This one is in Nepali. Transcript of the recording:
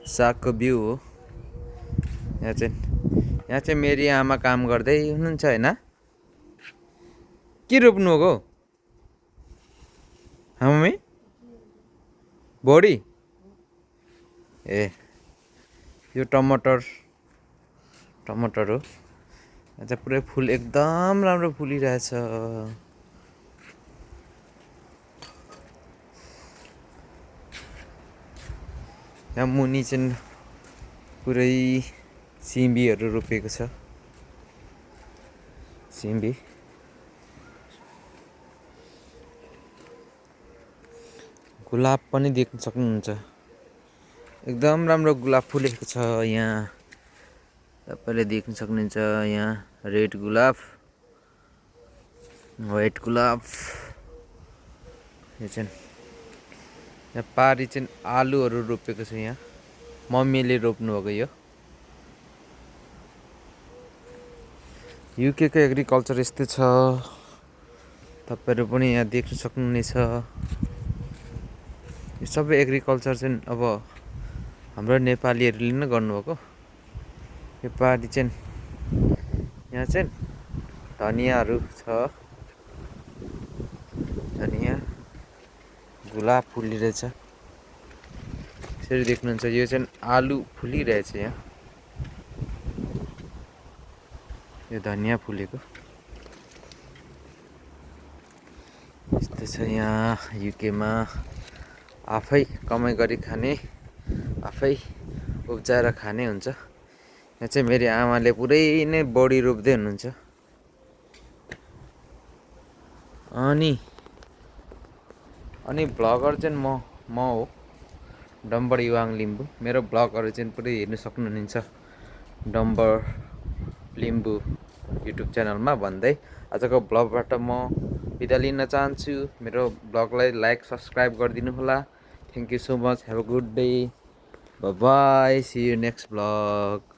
सागको बिउ हो। यहाँ चाहिँ मेरी आमा काम गर्दै हुनुहुन्छ होइन। के रोप्नु हो मम्मी? बोडी ए यो टमाटर हो। यहाँ चाहिँ पुरै फुल एकदम राम्रो फुलिरहेछ। यहाँ मुनि चाहिँ पुरै सिमीहरू रोपेको छ। सिमी गुलाब पनि देख्न सक्नुहुन्छ। एकदम राम्रो गुलाब फुलेको छ यहाँ। तपाईँले देख्न सक्नुहुन्छ यहाँ रेड गुलाब, व्हाइट गुलाब। यो चाहिँ यहाँ पारी चाहिँ आलुहरू रोपेको छ। यहाँ मम्मीले रोप्नु भएको यो। युके को एग्रिकल्चर यस्तै छ। तपाईँहरू पनि यहाँ देख्न सक्नुहुनेछ। यो सबै एग्रिकल्चर चाहिँ अब हाम्रो नेपालीहरूले नै गर्नुभएको। यो पारी चाहिँ यहाँ चाहिँ धनियाँहरू छ। धनियाँ गुलाब फुलिरहेछ। यसरी देख्नुहुन्छ यो चाहिँ आलु फुलिरहेछ। यहाँ यो धनियाँ फुलेको यस्तो छ। यहाँ युकेमा आफै कमाइ गरी खाने, आफै उब्जाएर खाने हुन्छ। यहाँ चाहिँ मेरो आमाले पुरै नै बडी रोप्दै हुनुहुन्छ। अनि भ्लगर चाहिँ म हो, डम्बर युवाङ लिम्बू। मेरो भ्लगहरू चाहिँ पुरै हेर्न सक्नुहुन्छ डम्बर लिम्बू युट्युब च्यानलमा भन्दै आजको भ्लगबाट म बिदा लिन चाहन्छु। मेरो भ्लगलाई लाइक सब्सक्राइब गरिदिनु होला। Thank you so much. Have a good day. Bye bye. See you next vlog.